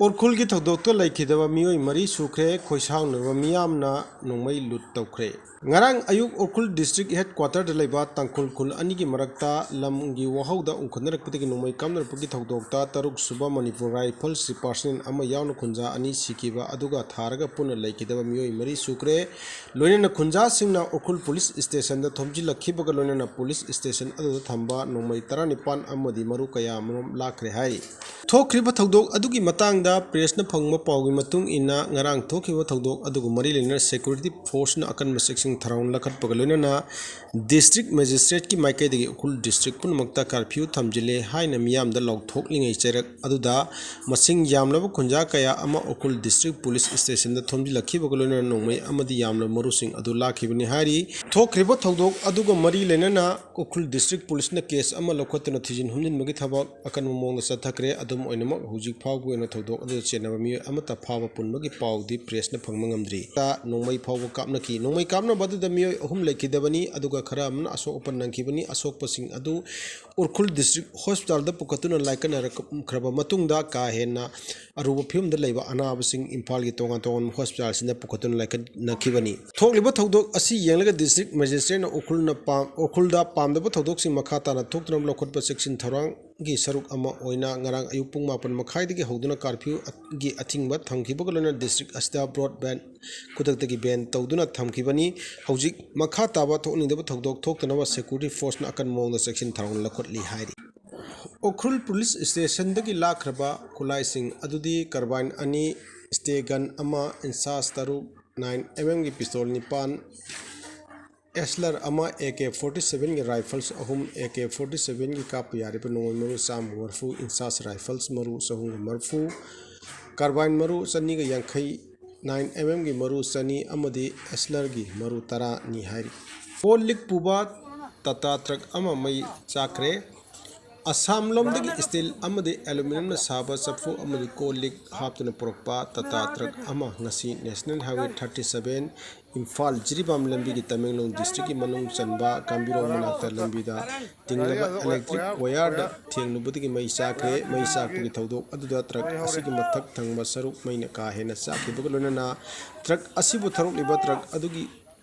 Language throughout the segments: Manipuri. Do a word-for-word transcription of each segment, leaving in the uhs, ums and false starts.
ꯎꯔꯈꯨꯜꯒꯤ ꯊꯧꯗꯣꯛꯇ ꯂꯩꯈꯤꯗꯕ ꯃꯤꯑꯣꯏ ꯃꯔꯤ ꯁꯨꯈ꯭ꯔꯦ꯫ ꯈꯣꯏꯁꯥꯎꯅꯔꯕ ꯃꯤꯌꯥꯝꯅ ꯅꯣꯡꯃꯩ ꯂꯨꯠ ꯇꯧꯈ꯭ꯔꯦ꯫ ꯉꯔꯥꯡ ꯑꯌꯨꯛ ꯎꯔꯈꯨꯜ ꯗꯤꯁꯇ꯭ꯔꯤꯛ ꯍꯦꯗ ꯀ꯭ꯋꯥꯇꯔꯗ ꯂꯩꯕ ꯇꯥꯡꯈꯨꯜ ꯈꯨꯜ ꯑꯅꯤꯒꯤ ꯃꯔꯛꯇ ꯂꯝꯒꯤ ꯋꯥꯍꯧꯗ ꯎꯪꯈꯠꯅꯔꯛꯄꯗꯒꯤ ꯅꯣꯡꯃꯩ ꯀꯥꯞꯅꯔꯛꯄꯒꯤ ꯊꯧꯗꯣꯛꯇ ꯇꯔꯨꯛ ꯁꯨꯕ ꯃꯅꯤꯄꯨꯔ ꯔꯥꯏꯐꯜꯁ ꯗꯤꯄꯥꯔꯠꯃꯦꯟ ꯑꯃ ꯌꯥꯎꯅ ꯈꯨꯟꯖꯥ ꯑꯅꯤ ꯁꯤꯈꯤꯕ ꯑꯗꯨꯒ ꯊꯥꯔꯒ ꯄꯨꯟꯅ ꯂꯩꯈꯤꯗꯕ ꯃꯤꯑꯣꯏ ꯃꯔꯤ ꯁꯨꯈ꯭ꯔꯦ꯫ ꯂꯣꯏꯅꯅ ꯈꯨꯟꯖꯥꯁꯤꯡꯅ ꯎꯈ꯭ꯔꯨꯜ ꯄꯨꯂꯤꯁ ꯁ꯭ꯇꯦꯁꯟꯗ ꯊꯣꯝꯖꯤꯜꯂꯛꯈꯤꯕꯒ ꯂꯣꯏꯅꯅ ꯄꯨꯂꯤꯁ ꯁ꯭ꯇꯦꯁꯟ ꯑꯗꯨꯗ ꯊꯝꯕ ꯅꯣꯡꯃꯩ ꯇꯔꯥꯅꯤꯄꯥꯟ ꯑꯃꯗꯤ ꯃꯔꯨ ꯀꯌꯥ ꯑꯃꯔꯣꯝ ꯂꯥꯛꯈ꯭ꯔꯦ ꯍꯥꯏꯔꯤ꯫ ꯊꯣꯛꯈ꯭ꯔꯤꯕ ꯊꯧꯗꯣꯛ ꯑꯗꯨꯒꯤ ꯃꯇꯥꯡꯗ ꯄ꯭ꯔꯦꯁꯅ ꯐꯪꯕ ꯄꯥꯎꯒꯤ ꯃꯇꯨꯡ ꯏꯟꯅ, ꯉꯔꯥꯡ ꯊꯣꯛꯈꯤꯕ ꯊꯧꯗꯣꯛ ꯑꯗꯨꯒ ꯃꯔꯤ ꯂꯩꯅꯅ ꯁꯦꯀ꯭ꯌꯨꯔꯤꯇꯤ ꯐꯣꯔꯁꯅ ꯑꯀꯟꯕ ꯆꯦꯛꯁꯤꯟ ꯊꯧꯔꯥꯡ ꯂꯧꯈꯠꯄꯒ ꯂꯣꯏꯅꯅ ꯗꯤꯁꯇ꯭ꯔꯤꯛ ꯃꯦꯖꯤꯁꯇ꯭ꯔꯦꯠꯀꯤ ꯃꯥꯏꯀꯩꯗꯒꯤ ꯎꯈ꯭ꯔꯨꯜ ꯗꯤꯁꯇ꯭ꯔꯤꯛ ꯄꯨꯝꯅꯃꯛꯇ ꯀꯥꯔꯐ꯭ꯌꯨ ꯊꯝꯖꯤꯜꯂꯦ ꯍꯥꯏꯅ ꯃꯤꯌꯥꯝꯗ ꯂꯥꯎꯊꯣꯛꯂꯤꯉꯩ ꯆꯩꯔꯛ ꯑꯗꯨꯗ ꯃꯁꯤꯡ ꯌꯥꯝꯂꯕ ꯈꯨꯟꯖꯥ ꯀꯌꯥ ꯑꯃ ꯎꯈ꯭ꯔꯨꯜ ꯗꯤꯁꯇ꯭ꯔꯤꯛ ꯄꯨꯂꯤꯁ ꯁ꯭ꯇꯦꯁꯟꯗ ꯊꯣꯝꯖꯤꯜꯂꯛꯈꯤꯕꯒ ꯂꯣꯏꯅꯅ ꯅꯣꯡꯃꯩ ꯑꯃꯗꯤ ꯌꯥꯝꯂꯕ ꯃꯔꯨꯁꯤꯡ ꯑꯗꯨ ꯂꯥꯛꯈꯤꯕꯅꯤ ꯍꯥꯏꯔꯤ꯫ ꯊꯣꯛꯈ꯭ꯔꯤꯕ ꯊꯧꯗꯣꯛ ꯑꯗꯨꯒ ꯃꯔꯤ ꯂꯩꯅꯅ ꯎꯈ꯭ꯔꯨꯜ ꯗꯤꯁꯇ꯭ꯔꯤꯛ ꯄꯨꯂꯤꯁꯅ ꯀꯦꯁ ꯑꯃ ꯂꯧꯈꯠꯇꯨꯅ ꯊꯤꯖꯤꯟ ꯍꯨꯝꯖꯤꯟꯕꯒꯤ ꯊꯕꯛ ꯑꯀꯟꯕ ꯃꯑꯣꯡꯗ ꯆꯠꯊꯈ꯭ꯔꯦ꯫ ꯑꯗꯨꯝ ꯑꯣꯏꯅꯃꯛ, ꯍꯧꯖꯤꯛ ꯐꯥꯎꯕꯒꯤ ꯑꯣꯏꯅ ꯊꯧꯗꯣꯛ ꯑꯗꯨꯗ ꯆꯦꯟꯅꯕ ꯃꯤꯑꯣꯏ ꯑꯃꯠꯇ ꯐꯥꯕ ꯄꯨꯟꯕꯒꯤ ꯄꯥꯎꯗꯤ ꯄ꯭ꯔꯦꯁꯅ ꯐꯪꯕ ꯉꯝꯗ꯭ꯔꯤ꯫ ꯅꯣꯡꯃꯩ ꯐꯥꯎꯕ ꯀꯥꯞꯅꯈꯤ꯫ ꯅꯣꯡꯃꯩ ꯀꯥꯞꯅꯕ ꯑꯗꯨꯗ ꯃꯤꯑꯣꯏ ꯑꯍꯨꯝ ꯂꯩꯈꯤꯗꯕꯅꯤ, ꯑꯗꯨꯒ ꯈꯔ ꯑꯃꯅ ꯑꯁꯣꯛ ꯑꯄꯟ ꯅꯪꯈꯤꯕꯅꯤ꯫ ꯑꯁꯣꯛꯄꯁꯤꯡ ꯑꯗꯨ ꯎꯔꯈꯨꯜ ꯗꯤꯁꯇ꯭ꯔꯤꯛ ꯍꯣꯁꯄꯤꯇꯥꯜꯗ ꯄꯨꯈꯠꯇꯨꯅ ꯂꯥꯏꯀꯠꯅꯔꯛꯈ꯭ꯔꯕ ꯃꯇꯨꯡꯗ ꯀꯥ ꯍꯦꯟꯅ ꯑꯔꯨꯕ ꯐꯤꯕꯝꯗ ꯂꯩꯕ ꯑꯅꯥꯕꯁꯤꯡ ꯏꯝꯐꯥꯜꯒꯤ ꯇꯣꯉꯥꯟ ꯇꯣꯉꯥꯟꯕ ꯍꯣꯁꯄꯤꯇꯥꯜꯁꯤꯡꯗ ꯄꯨꯈꯠꯇꯨꯅ ꯂꯥꯏꯀꯠꯅꯈꯤꯕꯅꯤ꯫ ꯊꯣꯛꯂꯤꯕ ꯊꯧꯗꯣꯛ ꯑꯁꯤ ꯌꯦꯡꯂꯒ ꯗꯤꯁꯇ꯭ꯔꯤꯛ ꯃꯦꯖꯤꯁꯇ꯭ꯔꯦꯠꯅ ꯎꯈ꯭ꯔꯨꯜꯅ ꯄꯥꯝ-, ꯎꯈ꯭ꯔꯨꯜꯗ ꯄꯥꯝꯗꯕ ꯊꯧꯗꯣꯛꯁꯤꯡ ꯃꯈꯥ ꯇꯥꯅ ꯊꯣꯛꯇꯅꯕ ꯂꯧꯈꯠꯄ ꯆꯦꯛꯁꯤꯟ ꯊꯧꯔꯥꯡꯒꯤ ꯁꯔꯨꯛ ꯑꯃ ꯑꯣꯏꯅ ꯉꯔꯥꯡ ꯑꯌꯨꯛ ꯄꯨꯡ ꯃꯥꯄꯟ ꯃꯈꯥꯏꯗꯒꯤ ꯍꯧꯗꯨꯅ ꯀꯥꯔꯐ꯭ꯌꯨꯒꯤ ꯑꯊꯤꯡꯕ ꯊꯝꯈꯤꯕꯒ ꯂꯣꯏꯅꯅ ꯗꯤꯁꯇ꯭ꯔꯤꯛ ꯑꯁꯤꯗ ꯕ꯭ꯔꯣꯗꯕꯦꯟ ꯈꯨꯗꯛꯇꯒꯤ ꯕꯦꯟ ꯇꯧꯗꯨꯅ ꯊꯝꯈꯤꯕꯅꯤ꯫ ꯍꯧꯖꯤꯛ ꯃꯈꯥ ꯇꯥꯕ ꯊꯣꯛꯅꯤꯡꯗꯕ ꯊꯧꯗꯣꯛ ꯊꯣꯛꯇꯅꯕ ꯁꯦꯀ꯭ꯌꯨꯔꯤꯇꯤ ꯐꯣꯔꯁꯅ ꯑꯀꯟꯕ ꯃꯑꯣꯡꯗ ꯆꯦꯛꯁꯤꯟ ꯊꯧꯔꯥꯡ ꯂꯧꯈꯠꯂꯤ ꯍꯥꯏꯔꯤ꯫ ꯎꯈ꯭ꯔꯨꯜ ꯄꯨꯂꯤꯁ ꯁ꯭ꯇꯦꯁꯟꯗꯒꯤ ꯂꯥꯛꯈ꯭ꯔꯕ ꯈꯨꯠꯂꯥꯏꯁꯤꯡ ꯑꯗꯨꯗꯤ ꯀꯥꯔꯕꯥꯏꯟ ꯑꯅꯤ, ꯁ꯭ꯇꯦ ꯒꯟ ꯑꯃ, ꯏꯟꯆꯥꯁ ꯇꯔꯨꯛ, ꯅꯥꯏꯟ ꯑꯦꯝ ꯑꯦꯝꯒꯤ ꯄꯤꯁꯇꯣꯜ ꯅꯤꯄꯥꯟ, ꯑꯦꯁꯂꯔ ꯑꯃ, ꯑꯦ ꯀꯦ ꯐꯣꯔꯇꯤ ꯁꯚꯦꯟꯒꯤ ꯔꯥꯏꯐꯜꯁ ꯑꯍꯨꯝ, ꯑꯦ ꯀꯦ ꯐꯣꯔꯇꯤ ꯁꯚꯦꯟꯒꯤ ꯀꯥꯞꯄ ꯌꯥꯔꯤꯕ ꯅꯣꯡꯃꯩ ꯃꯔꯨ ꯆꯥꯝꯃ ꯃꯔꯤꯐꯨ, ꯏꯟꯆꯥꯁ ꯔꯥꯏꯐꯜꯁ ꯃꯔꯨ ꯆꯍꯨꯝꯒ ꯃꯔꯤꯐꯨ, ꯀꯥꯔꯕꯥꯏꯟ ꯃꯔꯨ ꯆꯅꯤꯒ ꯌꯥꯡꯈꯩ, ꯅꯥꯏꯟ ꯑꯦꯝ ꯑꯦꯝꯒꯤ ꯃꯔꯨ ꯆꯅꯤ ꯑꯃꯗꯤ ꯑꯦꯁꯂꯔꯒꯤ ꯃꯔꯨ ꯇꯔꯥꯅꯤ ꯍꯥꯏꯔꯤ꯫ ꯄꯣꯠ ꯂꯤꯛ ꯄꯨꯕ ꯇꯥꯇꯥ ꯇ꯭ꯔꯛ ꯑꯃ ꯃꯩ ꯆꯥꯛꯈ꯭ꯔꯦ꯫ ꯑꯁꯥꯝ ꯂꯣꯝꯗꯒꯤ ꯁ꯭ꯇꯤꯜ ꯑꯃꯗꯤ ꯑꯦꯂꯨꯃꯤꯅꯤꯌꯝꯅ ꯁꯥꯕ ꯆꯐꯨ ꯑꯃꯗꯤ ꯀꯣꯜ ꯂꯤꯛ ꯍꯥꯞꯇꯨꯅ ꯄꯨꯔꯛꯄ ꯇꯥꯇꯥ ꯇ꯭ꯔꯛ ꯑꯃ ꯉꯁꯤ national highway thirty seven Imphal Jiribam ꯂꯝꯕꯤꯒꯤ ꯇꯃꯦꯡꯂꯣꯡ ꯗꯤꯁꯇ꯭ꯔꯤꯛꯀꯤ ꯃꯅꯨꯡ ꯆꯟꯕ ꯒꯝꯚꯤꯔꯣꯡ ꯃꯅꯥꯛꯇ ꯂꯝꯕꯤꯗ ꯇꯤꯡꯂꯕ ꯏꯂꯦꯛꯇ꯭ꯔꯤꯛ ꯋꯥꯌꯔꯗ ꯊꯦꯡꯂꯨꯕꯗꯒꯤ ꯃꯩ ꯆꯥꯈ꯭ꯔꯦ꯫ ꯃꯩ ꯆꯥꯛꯄꯒꯤ ꯊꯧꯗꯣꯛ ꯑꯗꯨꯗ ꯇ꯭ꯔꯛ ꯑꯁꯤꯒꯤ ꯃꯊꯛ ꯊꯪꯕ ꯁꯔꯨꯛ ꯃꯩꯅ ꯀꯥ ꯍꯦꯟꯅ ꯆꯥꯛꯈꯤꯕꯒ ꯂꯣꯏꯅꯅ ꯇ꯭ꯔꯛ ꯑꯁꯤꯕꯨ ꯊꯧꯔꯛꯂꯤꯕ ꯇ꯭ꯔꯛ ꯑꯗꯨꯒꯤ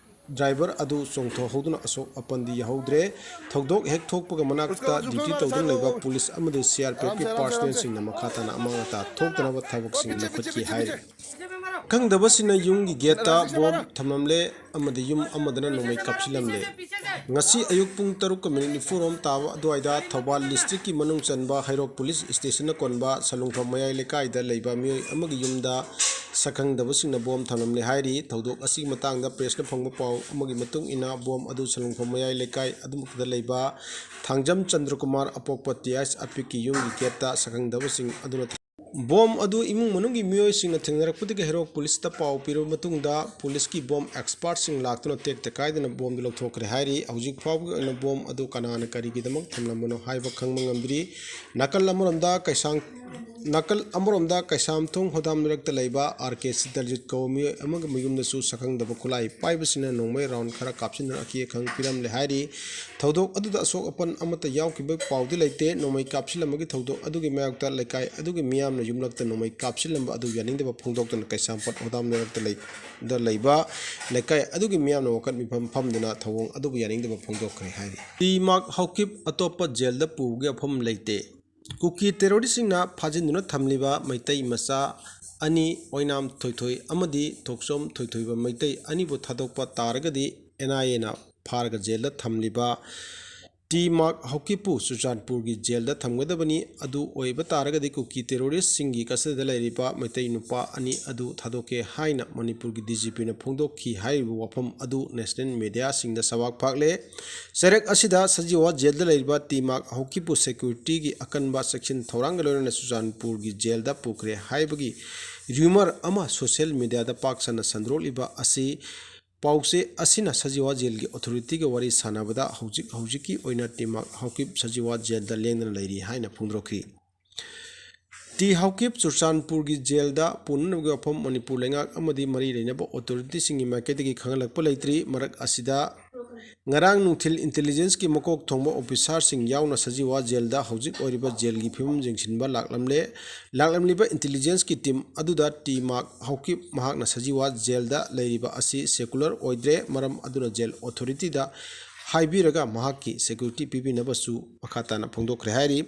ꯗ꯭ꯔꯥꯏꯚꯔ ꯑꯗꯨ ꯆꯣꯡꯊꯣꯛꯍꯧꯗꯨꯅ ꯑꯁꯣꯛ ꯑꯄꯟꯗꯤ ꯌꯥꯍꯧꯗ꯭ꯔꯦ꯫ ꯊꯧꯗꯣꯛ ꯍꯦꯛ ꯊꯣꯛꯄꯒ ꯃꯅꯥꯛꯇ ꯗ꯭ꯌꯨꯇꯤ ꯇꯧꯗꯨꯅ ꯂꯩꯕ ꯄꯨꯂꯤꯁ ꯑꯃꯗꯤ ꯁꯤ ꯑꯥꯔ ꯄꯤ ꯑꯦꯐꯀꯤ ꯄꯥꯔꯁꯣꯅꯦꯜꯁꯤꯡꯅ ꯃꯈꯥ ꯇꯥꯅ ꯑꯃꯥꯡ ꯑꯇꯥ ꯊꯣꯛꯇꯅꯕ ꯊꯕꯛꯁꯤꯡ ꯂꯧꯈꯠꯈꯤ ꯍꯥꯏꯔꯤ꯫ ꯈꯪꯗꯕꯁꯤꯡꯅ ꯌꯨꯝꯒꯤ ꯒꯦꯠꯇ ꯕꯣꯝ ꯊꯝꯂꯝꯂꯦ ꯑꯃꯗꯤ ꯌꯨꯝ ꯑꯃꯗꯅ ꯅꯣꯡꯃꯩ ꯀꯥꯞꯁꯤꯜꯂꯝꯂꯦ꯫ ꯉꯁꯤ ꯑꯌꯨꯛ ꯄꯨꯡ ꯇꯔꯨꯛꯀ ꯃꯤꯅꯤꯠ ꯅꯤꯐꯨꯔꯣꯝ ꯇꯥꯕ ꯑꯗꯨꯋꯥꯏꯗ ꯊꯧꯕꯥꯜ ꯗꯤꯁꯇ꯭ꯔꯤꯛꯀꯤ ꯃꯅꯨꯡ ꯆꯟꯕ ꯍꯩꯔꯣꯛ ꯄꯨꯂꯤꯁ ꯁ꯭ꯇꯦꯁꯟꯅ ꯀꯣꯟꯕ ꯁꯂꯨꯡꯐꯝ ꯃꯌꯥꯏ ꯂꯩꯀꯥꯏꯗ ꯂꯩꯕ ꯃꯤꯑꯣꯏ ꯑꯃꯒꯤ ꯌꯨꯝꯗ ꯁꯛꯈꯪꯗꯕꯁꯤꯡꯅ ꯕꯣꯝ ꯊꯝꯂꯝꯂꯦ ꯍꯥꯏꯔꯤ꯫ ꯊꯧꯗꯣꯛ ꯑꯁꯤꯒꯤ ꯃꯇꯥꯡꯗ ꯄ꯭ꯔꯦꯁꯅ ꯐꯪꯕ ꯄꯥꯎ ꯑꯃꯒꯤ ꯃꯇꯨꯡ ꯏꯟꯅ, ꯕꯣꯝ ꯑꯗꯨ ꯁꯂꯨꯡꯐꯝ ꯃꯌꯥꯏ ꯂꯩꯀꯥꯏ ꯑꯗꯨꯃꯛꯇꯗ ꯂꯩꯕ ꯊꯥꯡꯖꯝ ꯆꯟꯗ꯭ꯔꯀꯨꯃꯥꯔ ꯑꯄꯣꯛꯄ ꯇꯤ ꯑꯥꯏꯁ ꯑꯄꯤꯛꯀꯤ ꯌꯨꯝꯒꯤ ꯒꯦꯠꯇ ꯁꯛꯈꯪꯗꯕꯁꯤꯡ ꯑꯗꯨꯅ ꯕꯣꯝ ꯑꯗꯨ ꯏꯃꯨꯡ ꯃꯅꯨꯡꯒꯤ ꯃꯤꯑꯣꯏꯁꯤꯡꯅ ꯊꯦꯡꯅꯔꯛꯄꯗꯒꯤ ꯍꯩꯔꯣꯛ ꯄꯨꯂꯤꯁꯇ ꯄꯥꯎ ꯄꯤꯔꯕ ꯃꯇꯨꯡꯗ, ꯄꯨꯂꯤꯁꯀꯤ ꯕꯣꯝ ꯑꯦꯛꯁꯄꯥꯔꯠꯁꯤꯡ ꯂꯥꯛꯇꯨꯅ ꯇꯦꯛꯇ ꯀꯥꯏꯗꯅ ꯕꯣꯝꯗꯨ ꯂꯧꯊꯣꯛꯈ꯭ꯔꯦ ꯍꯥꯏꯔꯤ꯫ ꯍꯧꯖꯤꯛ ꯐꯥꯎꯕꯒꯤ ꯑꯣꯏꯅ ꯕꯣꯝ ꯑꯗꯨ ꯀꯅꯥꯅ ꯀꯔꯤꯒꯤꯗꯃꯛ ꯊꯝꯂꯝꯕꯅꯣ ꯍꯥꯏꯕ ꯈꯪꯕ ꯉꯝꯗ꯭ꯔꯤ꯫ ꯅꯥꯀꯜ ꯑꯃꯔꯣꯝꯗ ꯀꯩꯁꯥꯝ-, ꯅꯥꯀꯜ ꯑꯃꯔꯣꯝꯗ ꯀꯩꯁꯥꯝꯊꯣꯡ ꯍꯣꯗꯥꯝ ꯂꯩꯔꯛꯇ ꯂꯩꯕ ꯑꯥꯔ ꯀꯦ ꯁꯤꯇꯜꯖꯤꯠ ꯀꯧꯕ ꯃꯤꯑꯣꯏ ꯑꯃꯒꯤ ꯃꯌꯨꯝꯗꯁꯨ ꯁꯛꯈꯪꯗꯕ ꯈꯨꯠꯂꯥꯏ ꯄꯥꯏꯕꯁꯤꯡꯅ ꯅꯣꯡꯃꯩ ꯔꯥꯎꯟ ꯈꯔ ꯀꯥꯞꯁꯤꯟꯗꯨꯅ ꯑꯀꯤ ꯑꯈꯪ ꯄꯤꯔꯝꯂꯦ ꯍꯥꯏꯔꯤ꯫ ꯊꯧꯗꯣꯛ ꯑꯗꯨꯗ ꯑꯁꯣꯛ ꯑꯄꯟ ꯑꯃꯠꯇ ꯌꯥꯎꯈꯤꯕ ꯄꯥꯎꯗꯤ ꯂꯩꯇꯦ꯫ ꯅꯣꯡꯃꯩ ꯀꯥꯞꯁꯤꯜꯂꯝꯕꯒꯤ ꯊꯧꯗꯣꯛ ꯑꯗꯨꯒꯤ ꯃꯥꯌꯣꯛꯇ ꯂꯩꯀꯥꯏ ꯑꯗꯨꯒꯤ ꯃꯤꯌꯥꯝꯅ ꯌꯨꯝꯂꯛꯇ ꯅꯣꯡꯃꯩ ꯀꯥꯞꯁꯤꯜꯂꯝꯕ ꯑꯗꯨ ꯌꯥꯅꯤꯡꯗꯕ ꯐꯣꯡꯗꯣꯛꯇꯨꯅ ꯀꯩꯁꯥꯝꯄꯥꯠ ꯍꯣꯗꯥꯝ ꯂꯩꯔꯛꯇ ꯂꯩ-, ꯗ ꯂꯩꯕ ꯂꯩꯀꯥꯏ ꯑꯗꯨꯒꯤ ꯃꯤꯌꯥꯝꯅ ꯋꯥꯀꯠ ꯃꯤꯐꯝ ꯐꯝꯗꯨꯅ ꯊꯧꯑꯣꯡ ꯑꯗꯨꯕꯨ ꯌꯥꯅꯤꯡꯗꯕ ꯐꯣꯡꯗꯣꯛꯈ꯭ꯔꯦ ꯍꯥꯏꯔꯤ꯫ ꯇꯤ ꯃꯥꯔꯛ ꯍꯧꯀꯤꯞ ꯑꯇꯣꯞꯄ ꯖꯦꯜꯗ ꯄꯨꯕꯒꯤ ꯋꯥꯐꯝ ꯂꯩꯇꯦ꯫ ꯀꯨꯀꯤ ꯇꯦꯔꯣꯔꯤꯁꯁꯤꯡꯅ ꯐꯥꯖꯤꯟꯗꯨꯅ ꯊꯝꯂꯤꯕ ꯃꯩꯇꯩ ꯃꯆꯥ ꯑꯅꯤ, ꯑꯣꯏꯅꯥꯝ ꯊꯣꯏꯊꯣꯏ ꯑꯃꯗꯤ ꯊꯣꯛꯆꯣꯝ ꯊꯣꯏꯊꯣꯏꯕ ꯃꯩꯇꯩ ꯑꯅꯤꯕꯨ ꯊꯥꯗꯣꯛꯄ ꯇꯥꯔꯒꯗꯤ, ꯑꯦꯟ ꯑꯥꯏ ꯑꯦꯅ ꯐꯥꯔꯒ ꯖꯦꯜꯗ ꯊꯝꯂꯤꯕ ꯇꯤ ꯃꯥꯔꯛ ꯍꯧꯀꯤꯞꯄꯨ ꯆꯨꯔꯆꯥꯟꯄꯨꯔꯒꯤ ꯖꯦꯜꯗ ꯊꯝꯒꯗꯕꯅꯤ꯫ ꯑꯗꯨ ꯑꯣꯏꯕ ꯇꯥꯔꯒꯗꯤ ꯀꯨꯀꯤ ꯇꯦꯔꯣꯔꯤꯁꯁꯤꯡꯒꯤ ꯀꯁꯇꯗꯤꯗ ꯂꯩꯔꯤꯕ ꯃꯩꯇꯩ ꯅꯨꯄꯥ ꯑꯅꯤ ꯑꯗꯨ ꯊꯥꯗꯣꯛꯀꯦ ꯍꯥꯏꯅ ꯃꯅꯤꯄꯨꯔꯒꯤ ꯗꯤ ꯖꯤ ꯄꯤꯅ ꯐꯣꯡꯗꯣꯛꯈꯤ ꯍꯥꯏꯔꯤꯕ ꯋꯥꯐꯝ ꯑꯗꯨ ꯅꯦꯁꯅꯦꯜ ꯃꯦꯗꯤꯌꯥꯁꯤꯡꯗ ꯁꯕꯥꯛ ꯐꯥꯛꯂꯦ꯫ ꯆꯩꯔꯛ ꯑꯁꯤꯗ ꯁꯖꯤꯋꯥ ꯖꯦꯜꯗ ꯂꯩꯔꯤꯕ ꯇꯤ ꯃꯥꯔꯛ ꯍꯧꯀꯤꯞꯄꯨ ꯁꯦꯀ꯭ꯌꯨꯔꯤꯇꯤꯒꯤ ꯑꯀꯟꯕ ꯆꯦꯛꯁꯤꯟ ꯊꯧꯔꯥꯡꯒ ꯂꯣꯏꯅꯅ ꯆꯨꯔꯆꯥꯟꯄꯨꯔꯒꯤ ꯖꯦꯜꯗ ꯄꯨꯈ꯭ꯔꯦ ꯍꯥꯏꯕꯒꯤ ꯔ꯭ꯌꯨꯃꯔ ꯑꯃ ꯁꯣꯁꯤꯌꯦꯜ ꯃꯦꯗꯤꯌꯥꯗ ꯄꯥꯛ ꯁꯟꯅ ꯁꯟꯗꯣꯔꯛꯂꯤꯕ ꯑꯁꯤ ꯄꯥꯎꯆꯦ ꯑꯁꯤꯅ ꯁꯖꯤꯋꯥ ꯖꯦꯜꯒꯤ ꯑꯣꯊꯣꯔꯤꯇꯤꯒ ꯋꯥꯔꯤ ꯁꯥꯟꯅꯕꯗ ꯍꯧꯖꯤꯛ ꯍꯧꯖꯤꯛꯀꯤ ꯑꯣꯏꯅ ꯇꯤꯃꯥꯛ ꯍꯥꯎꯀꯤꯞ ꯁꯖꯤꯋꯥ ꯖꯦꯜꯗ ꯂꯦꯡꯗꯅ ꯂꯩꯔꯤ ꯍꯥꯏꯅ ꯐꯣꯡꯗꯣꯔꯛꯈꯤ꯫ ꯇꯤ ꯍꯥꯎꯀꯤꯞ ꯆꯨꯔꯆꯥꯟꯄꯨꯔꯒꯤ ꯖꯦꯜꯗ ꯄꯨꯅꯅꯕꯒꯤ ꯋꯥꯐꯝ ꯃꯅꯤꯄꯨꯔ ꯂꯩꯉꯥꯛ ꯑꯃꯗꯤ ꯃꯔꯤ ꯂꯩꯅꯕ ꯑꯣꯊꯣꯔꯤꯇꯤꯁꯤꯡꯒꯤ ꯃꯥꯏꯀꯩꯗꯒꯤ ꯈꯪꯍꯜꯂꯛꯄ ꯂꯩꯇ꯭ꯔꯤ꯫ ꯃꯔꯛ ꯑꯁꯤꯗ ꯉꯔꯥꯡ ꯅꯨꯡꯊꯤꯜ ꯏꯟꯇꯦꯂꯤꯖꯦꯟꯁꯀꯤ ꯃꯀꯣꯛ ꯊꯣꯡꯕ ꯑꯣꯐꯤꯁꯥꯔꯁꯤꯡ ꯌꯥꯎꯅ ꯁꯖꯤꯋꯥ ꯖꯦꯜꯗ ꯍꯧꯖꯤꯛ ꯑꯣꯏꯔꯤꯕ ꯖꯦꯜꯒꯤ ꯐꯤꯕꯝ ꯌꯦꯡꯁꯤꯟꯕ ꯂꯥꯛꯂꯝꯂꯦ꯫ ꯂꯥꯛꯂꯝꯂꯤꯕ ꯏꯟꯇꯦꯂꯤꯖꯦꯟꯁꯀꯤ ꯇꯤꯝ ꯑꯗꯨꯗ ꯇꯤ ꯃꯥꯛ ꯍꯥꯎꯀꯤꯞ ꯃꯍꯥꯛꯅ ꯁꯖꯤꯋꯥ ꯖꯦꯜꯗ ꯂꯩꯔꯤꯕ ꯑꯁꯤ ꯁꯦꯀꯨꯂꯔ ꯑꯣꯏꯗ꯭ꯔꯦ, ꯃꯔꯝ ꯑꯗꯨꯅ ꯖꯦꯜ ꯑꯣꯊꯣꯔꯤꯇꯤꯗ ꯍꯥꯏꯕꯤꯔꯒ ꯃꯍꯥꯛꯀꯤ ꯁꯦꯀ꯭ꯌꯨꯔꯤꯇꯤ ꯄꯤꯕꯤꯅꯕꯁꯨ ꯃꯈꯥ ꯇꯥꯅ ꯐꯣꯡꯗꯣꯛꯈ꯭ꯔꯦ ꯍꯥꯏꯔꯤ꯫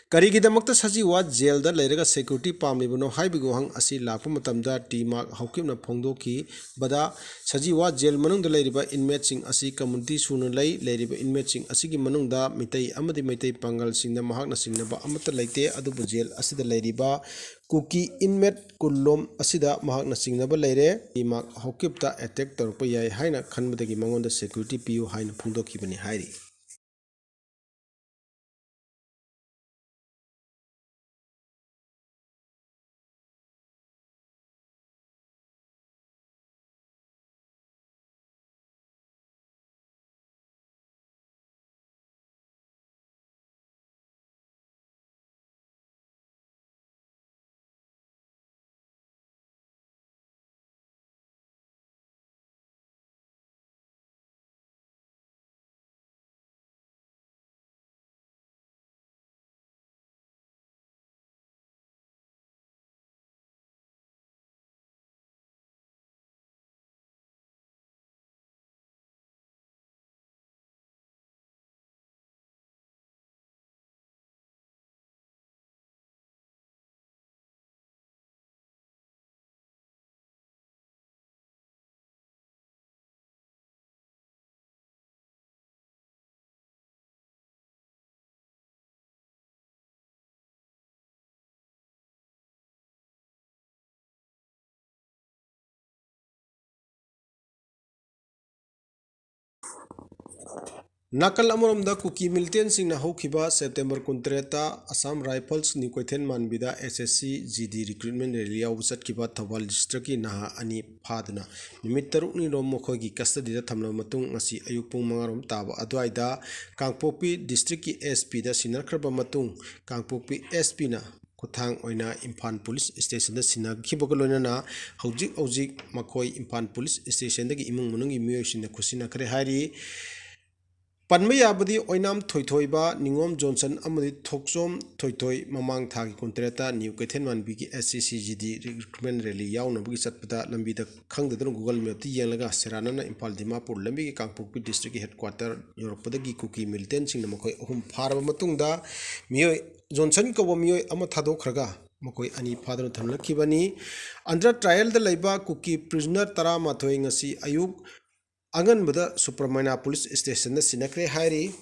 ꯀꯔꯤꯒꯤꯗꯃꯛꯇ ꯁꯖꯤꯋꯥ ꯖꯦꯜꯗ ꯂꯩꯔꯒ ꯁꯦꯀ꯭ꯌꯨꯔꯤꯇꯤ ꯄꯥꯝꯂꯤꯕꯅꯣ ꯍꯥꯏꯕꯒꯤ ꯋꯥꯍꯪ ꯑꯁꯤ ꯂꯥꯛꯄ ꯃꯇꯝꯗ ꯇꯤ ꯃꯥꯛ ꯍꯥꯎꯀꯤꯞꯅ ꯐꯣꯡꯗꯣꯛꯈꯤꯕꯗ, ꯁꯖꯤꯋꯥ ꯖꯦꯜ ꯃꯅꯨꯡꯗ ꯂꯩꯔꯤꯕ ꯏꯟꯃꯦꯠꯁꯤꯡ ꯑꯁꯤ ꯀꯝꯃꯨꯅꯤꯇꯤ ꯁꯨꯅ ꯂꯩ꯫ ꯂꯩꯔꯤꯕ ꯏꯟꯃꯦꯠꯁꯤꯡ ꯑꯁꯤꯒꯤ ꯃꯅꯨꯡꯗ ꯃꯤꯇꯩ ꯑꯃꯗꯤ ꯃꯩꯇꯩ ꯄꯥꯡꯒꯜꯁꯤꯡꯅ ꯃꯍꯥꯛꯅ ꯆꯤꯡꯅꯕ ꯑꯃꯠꯇ ꯂꯩꯇꯦ, ꯑꯗꯨꯕꯨ ꯖꯦꯜ ꯑꯁꯤꯗ ꯂꯩꯔꯤꯕ ꯀꯨꯀꯤ ꯏꯟꯃꯦꯠ ꯀꯨꯟꯂꯣꯝ ꯑꯁꯤꯗ ꯃꯍꯥꯛꯅ ꯆꯤꯡꯅꯕ ꯂꯩꯔꯦ꯫ ꯇꯤ ꯃꯥꯛ ꯍꯥꯎꯀꯤꯞꯇ ꯑꯦꯇꯦꯛ ꯇꯧꯔꯛꯄ ꯌꯥꯏ ꯍꯥꯏꯅ ꯈꯟꯕꯗꯒꯤ ꯃꯉꯣꯟꯗ ꯁꯦꯀ꯭ꯌꯨꯔꯤꯇꯤ ꯄꯤꯌꯨ ꯍꯥꯏꯅ ꯐꯣꯡꯗꯣꯛꯈꯤꯕꯅꯤ ꯍꯥꯏꯔꯤ꯫ ꯅꯥꯀꯜ ꯑꯃꯔꯣꯝꯗ ꯀꯨꯀꯤ ꯃꯤꯂꯤꯇꯦꯟꯁꯤꯡꯅ ꯍꯧꯈꯤꯕ ꯁꯦꯞꯇꯦꯝꯕꯔ ꯀꯨꯟꯇꯔꯦꯠꯇ ꯑꯁꯥꯝ ꯔꯥꯏꯐꯜꯁ ꯅ꯭ꯌꯨ ꯀꯩꯊꯦꯜ ꯃꯥꯟꯕꯤꯗ S S C G D recruitment rally ꯌꯥꯎꯕ ꯆꯠꯈꯤꯕ ꯊꯧꯕꯥꯜ districtꯀꯤ ꯅꯍꯥ ꯑꯅꯤ ꯐꯥꯗꯨꯅ ꯅꯨꯃꯤꯠ ꯇꯔꯨꯛꯅꯤꯔꯣꯝ ꯃꯈꯣꯏꯒꯤ custodyꯗ ꯊꯝꯂꯕ ꯃꯇꯨꯡ, ꯉꯁꯤ ꯑꯌꯨꯛ ꯄꯨꯡ ꯃꯉꯥꯔꯣꯝ ꯇꯥꯕ ꯑꯗꯨꯋꯥꯏꯗ ꯀꯥꯡꯄꯣꯛꯄꯤ districtꯀꯤ S Pꯗ ꯁꯤꯟꯅꯈ꯭ꯔꯕ ꯃꯇꯨꯡ, ꯀꯥꯡꯄꯣꯛꯄꯤ S Pꯅ ꯈꯨꯠꯊꯥꯡ ꯑꯣꯏꯅ ꯏꯝꯐꯥꯜ police stationꯗ ꯁꯤꯟꯅꯈꯤꯕꯒ ꯂꯣꯏꯅꯅ ꯍꯧꯖꯤꯛ ꯍꯧꯖꯤꯛ ꯃꯈꯣꯏ ꯏꯝꯐꯥꯜ police stationꯗꯒꯤ ꯏꯃꯨꯡ ꯃꯅꯨꯡꯒꯤ ꯃꯤꯑꯣꯏꯁꯤꯡꯅ ꯈꯨꯠꯁꯤꯟꯅꯈ꯭ꯔꯦ ꯍꯥꯏꯔꯤ꯫ ꯄꯟꯕ ꯌꯥꯕꯗꯤ ꯑꯣꯏꯅꯥꯝ ꯊꯣꯏꯊꯣꯏꯕ, ꯅꯤꯉꯣꯝ ꯖꯣꯟꯁꯟ ꯑꯃꯗꯤ ꯊꯣꯛꯆꯣꯝ ꯊꯣꯏꯊꯣꯏ ꯃꯃꯥꯡ ꯊꯥꯒꯤ ꯀꯨꯟꯇꯔꯦꯠꯇ ꯅ꯭ꯌꯨ ꯀꯩꯊꯦꯜ ꯃꯥꯟꯕꯤꯒꯤ S C C G D recruitment rally ꯌꯥꯎꯅꯕꯒꯤ ꯆꯠꯄꯗ ꯂꯝꯕꯤꯗ ꯈꯪꯗꯗꯨꯅ Google Mapꯇ ꯌꯦꯡꯂꯒ ꯁꯦꯔꯥꯅꯥꯅ ꯏꯝꯐꯥꯜ ꯗꯤꯃꯥꯄꯨꯔ ꯂꯝꯕꯤꯒꯤ ꯀꯥꯡꯄꯣꯛꯄꯤ districtꯀꯤ headquarter ꯌꯧꯔꯛꯄꯗꯒꯤ ꯀꯨꯀꯤ militantꯁꯤꯡꯅ ꯃꯈꯣꯏ ꯑꯍꯨꯝ ꯐꯥꯔꯕ ꯃꯇꯨꯡꯗ ꯃꯤꯑꯣꯏ ꯖꯣꯟꯁꯟ ꯀꯧꯕ ꯃꯤꯑꯣꯏ ꯑꯃ ꯊꯥꯗꯣꯛꯈ꯭ꯔꯒ ꯃꯈꯣꯏ ꯑꯅꯤ ꯐꯥꯗꯨꯅ ꯊꯝꯂꯛꯈꯤꯕꯅꯤ꯫ Under trialꯗ ꯂꯩꯕ ꯀꯨꯀꯤ prisoner ꯇꯔꯥꯃꯥꯊꯣꯏ ꯉꯁꯤ ꯑꯌꯨꯛ ꯑꯉꯟꯕꯗ ꯁꯨꯄ꯭ꯔꯃꯥꯏꯅꯥ police stationꯗ ꯁꯤꯟꯅꯈ꯭ꯔꯦ ꯍꯥꯏꯔꯤ꯫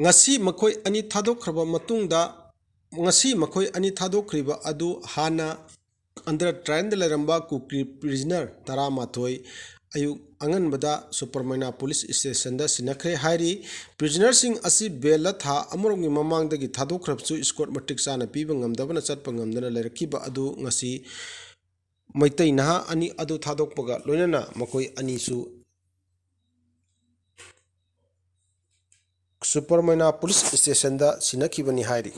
ꯉꯁꯤ ꯃꯈꯣꯏ ꯑꯅꯤ ꯊꯥꯗꯣꯛꯈ꯭ꯔꯕ ꯃꯇꯨꯡꯗ, ꯉꯁꯤ ꯃꯈꯣꯏ ꯑꯅꯤ ꯊꯥꯗꯣꯛꯈ꯭ꯔꯤꯕ ꯑꯗꯨ ꯍꯥꯟꯅ under trialꯗ ꯂꯩꯔꯝꯕ ꯀꯨꯀꯤ prisoner ꯇꯔꯥꯃꯥꯊꯣꯏ ꯑꯌꯨꯛ ꯑꯉꯟꯕꯗ ꯁꯨꯄ꯭ꯔꯃꯥꯏꯅꯥ police stationꯗ ꯁꯤꯟꯅꯈ꯭ꯔꯦ ꯍꯥꯏꯔꯤ꯫ Prisonerꯁꯤꯡ ꯑꯁꯤ bailꯗ ꯊꯥ ꯑꯃꯔꯣꯝꯒꯤ ꯃꯃꯥꯡꯗꯒꯤ ꯊꯥꯗꯣꯛꯈ꯭ꯔꯕꯁꯨ escort ꯃꯇꯤꯛ ꯆꯥꯅ ꯄꯤꯕ ꯉꯝꯗꯕꯅ ꯆꯠꯄ ꯉꯝꯗꯅ ꯂꯩꯔꯛꯈꯤꯕ ꯑꯗꯨ ꯉꯁꯤ ꯃꯩꯇꯩ ꯅꯍꯥ ꯑꯅꯤ ꯑꯗꯨ ꯊꯥꯗꯣꯛꯄꯒ ꯂꯣꯏꯅꯅ ꯃꯈꯣꯏ ꯑꯅꯤꯁꯨ ꯁꯨꯄ꯭ꯔꯃꯥꯏꯅꯥ police stationꯗ ꯁꯤꯟꯅꯈꯤꯕꯅꯤ ꯍꯥꯏꯔꯤ꯫